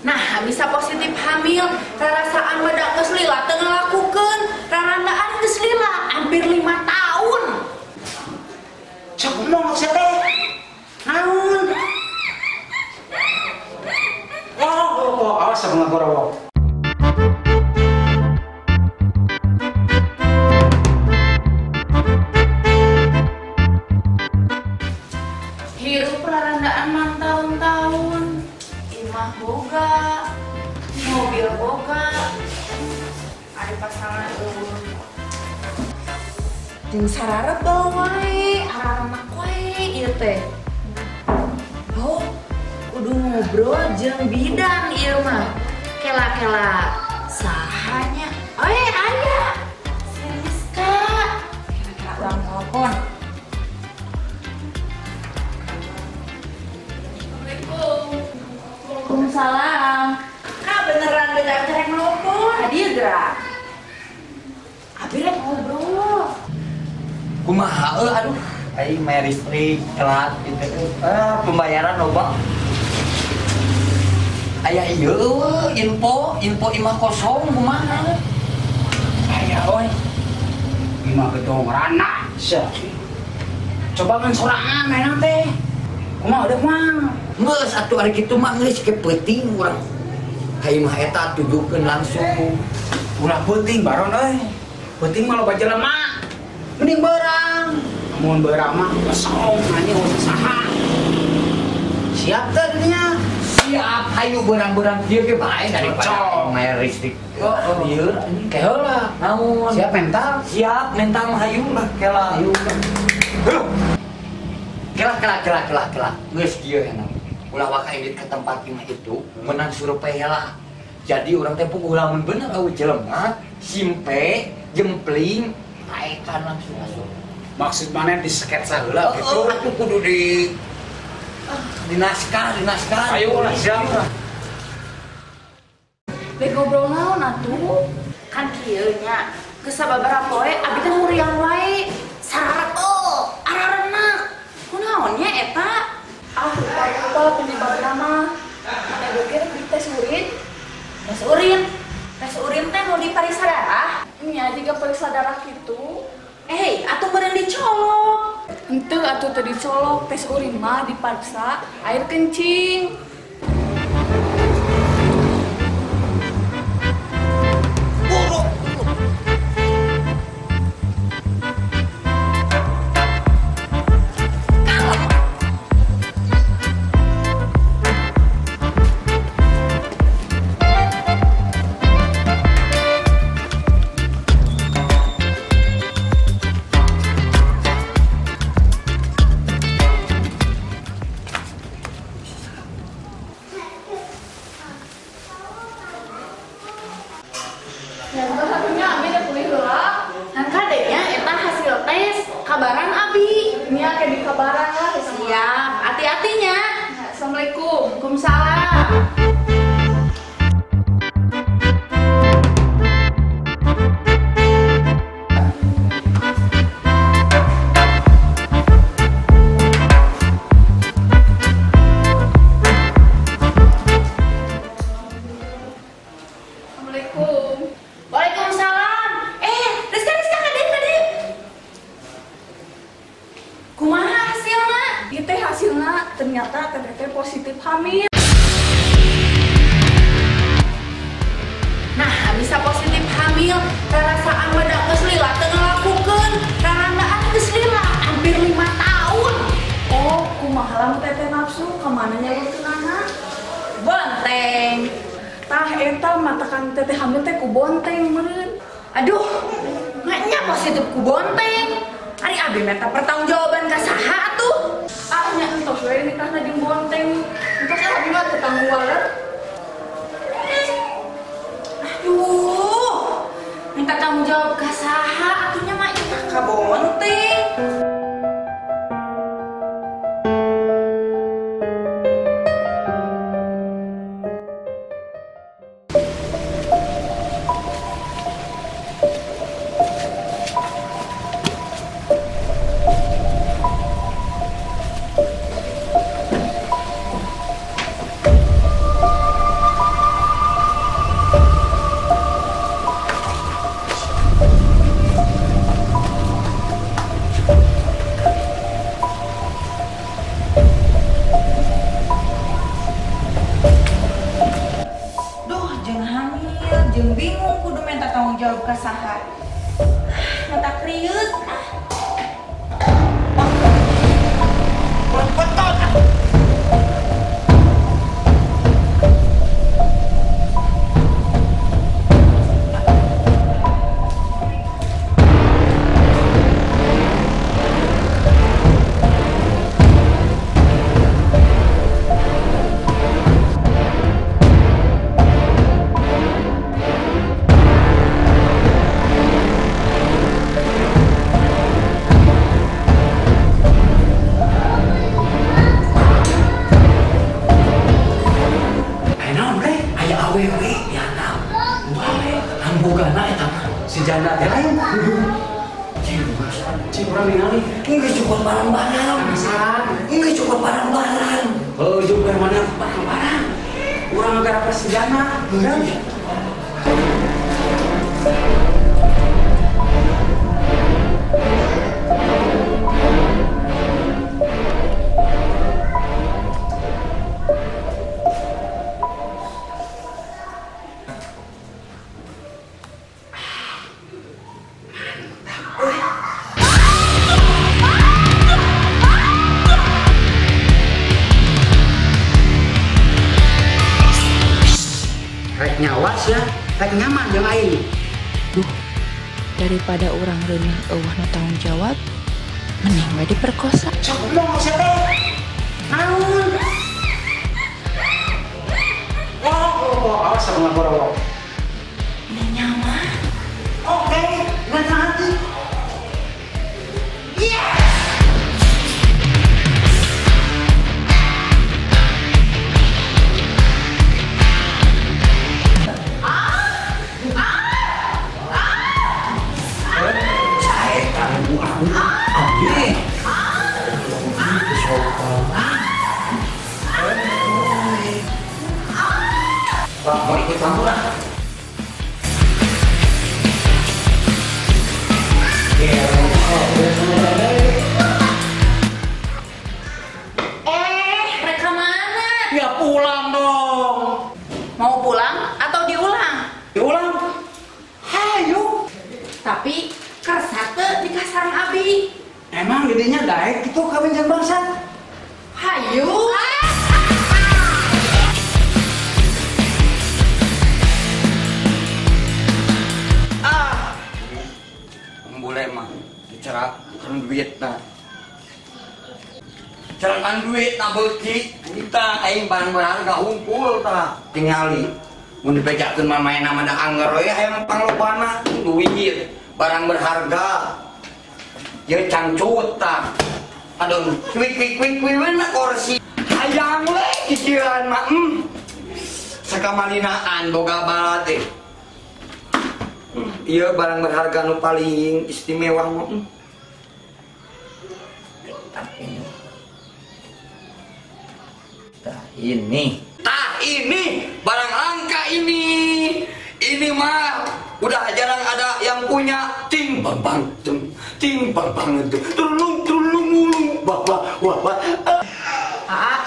Nah, bisa positif hamil, rarasaan mah da geus lila teu ngalakukeun, rarandaan geus lila hampir 5 tahun. Sok ngomong sia teh. Naon? Oh, awas aku ngagorowok. Hirup rarandaan mantahun-tahun. Imah boga, mobil boga, ada pasangan eueuh. Jeung sararebel wae, ararenak wae ieu teh. Oh, kudu ngobrol jeung bidan ieu mah. Kela-kela sahanya. Eh, aya. Si Rizka. Kela-kela urang telepon. Waalaikumsalam. Kak beneran beda rek nelpon. Hadir gerak. Abi rek ngobrol. Kumaha euy aduh. Aing bayar listrik telat gitu. Pembayaran loba. Aya ieu eueuh info imah kosong kumaha? Aya euy. Imah gedong rana sia. Coba ngan sorangan mainan teh. Kumaha udah mah. Geus atuh ari kitu mah geus ke peuting urang. Ka imah eta tujukeun langsung. Ulah peuting baron euy. Peuting mah loba jelema. Mending beurang. Mun beurang mah kosong anjing usah saha. Siap teh dinya? Siap, hayu beurang-beurang kieu ge bae daripada mayar listrik. Oh, ieu anjing ke heula. Naon? Siap mental? Siap mental mah hayu lah kela. Hayu. Kela kela kela kela. Geus kieu enak. Ulah waka indit ke tempat imah itu menang survei lah. Jadi urang teh puguh lamun bener eueuh jelema, simpe, jempling, paekan langsung masuk. Maksud mana di sketsa heula gitu? Oh, atuh kudu di naskah. Ayo lah siap lah. Rek ngobrol naon atuh? Kan kieu nya. Geus sababaraha poe abi teh muriang wae. Sararebel, ararenak. Kunaon nya eta? Ah, lupa penyebabna mah. Mana dokter di tes urin? Tes urin? Tes urin teh mau diperiksa darah? Nya jiga periksa darah kitu. Eh, atuh meureun dicolok. Henteu atuh teu dicolok, tes urin mah diperiksa air kencing. Kabaran abi. Nya kayak di kabaran lah. Siap, hati-hatinya. Assalamualaikum. Waalaikumsalam. Assalamualaikum. Waalaikumsalam. Rizka kadek. Kumaha hasilna? Ieu teh hasilna ternyata teteh positif hamil. Nah, bisa positif hamil, rarasaan mah da geus lila teu ngalakukeun, rarandaan geus lila hampir 5 tahun. Oh, kumaha lamun teteh nafsu ka mana nyalurkeunana? Bonteng. Tah eta matakan teteh hamil teh ku bonteng meureun. Aduh, nya positif ku bonteng. Ari abi minta pertanggungjawaban ka saha atuh? Ah nya entos we nikahna jeung bonteng. Entos abi mah teu tanggung waler. Aduh, minta tanggung jawab ka saha atuh nya mah ieu ka bonteng. minta tanggung jawab ka saha. Mata kriut. Betul. Janda teh lain. Cing urang ningali. Geus cukup barang-barang. Penasaran. Geus cukup barang-barang. Heuh, jeung mana barang-barang. Urang gara persidana. Urang. Rek nyawa sia, rek nyaman jeung aing. Duh, daripada urang reuneuh eueuh nu tanggung jawab, mending we diperkosa. Sok ngomong sia teh. Naon? Wah, awas sama borowok. Mending nyaman. Oke, dengan hati. Yes! Mau ikut campur ah? Mereka mana? Ya pulang dong. Mau pulang atau diulang? Diulang. Hayu. Tapi kersa teu nikah sareng abi. Emang didinya daek gitu kawin jeung bangsat? Hayu. Boleh mah dicerak kan duit nah. Cerakan duit nah beuki kita aing barang berharga humpul tah tingali mun dibejakeun mah maena mah da angger we hayang panglobana duit barang berharga ieu cangcut tah aduh kwik kwik kwik kwik na kursi hayang we kikieuan mah sakamalinaan boga balat teh. Iya barang berharga nu paling istimewa mah. Tah ini. Tah ini barang langka ini. Ini mah udah jarang ada yang punya. Ting bang bang ting bang bang tulung tulung ulung wah wah wah wah. Aa,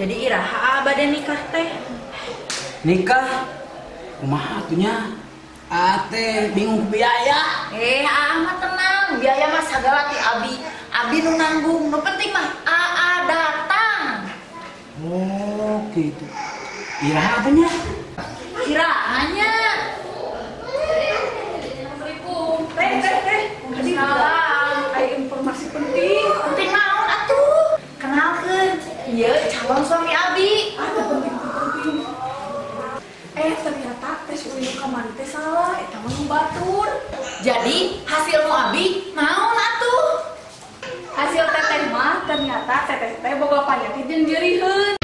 jadi iraha bade nikah teh. Nikah kumaha atuh nya? Ate bingung biaya. Aa mah tenang, biaya mah sagala ti abi. Abi nu nanggung, nu penting mah aa datang. Oh, gitu. Iraha atuh nya? Irahanya. Assalamualaikum. Teh, teh, teh. Salam. Aya informasi penting. Penting naon atuh? Kenalkeun, ieu calon suami abi. Ah, penting penting. Ternyata tes urin kamari teh salah, eta mah nu batur. Jadi hasil nu abi naon atuh? Hasil teteh mah ternyata teteh teh boga panyakit jeung nyeriheun.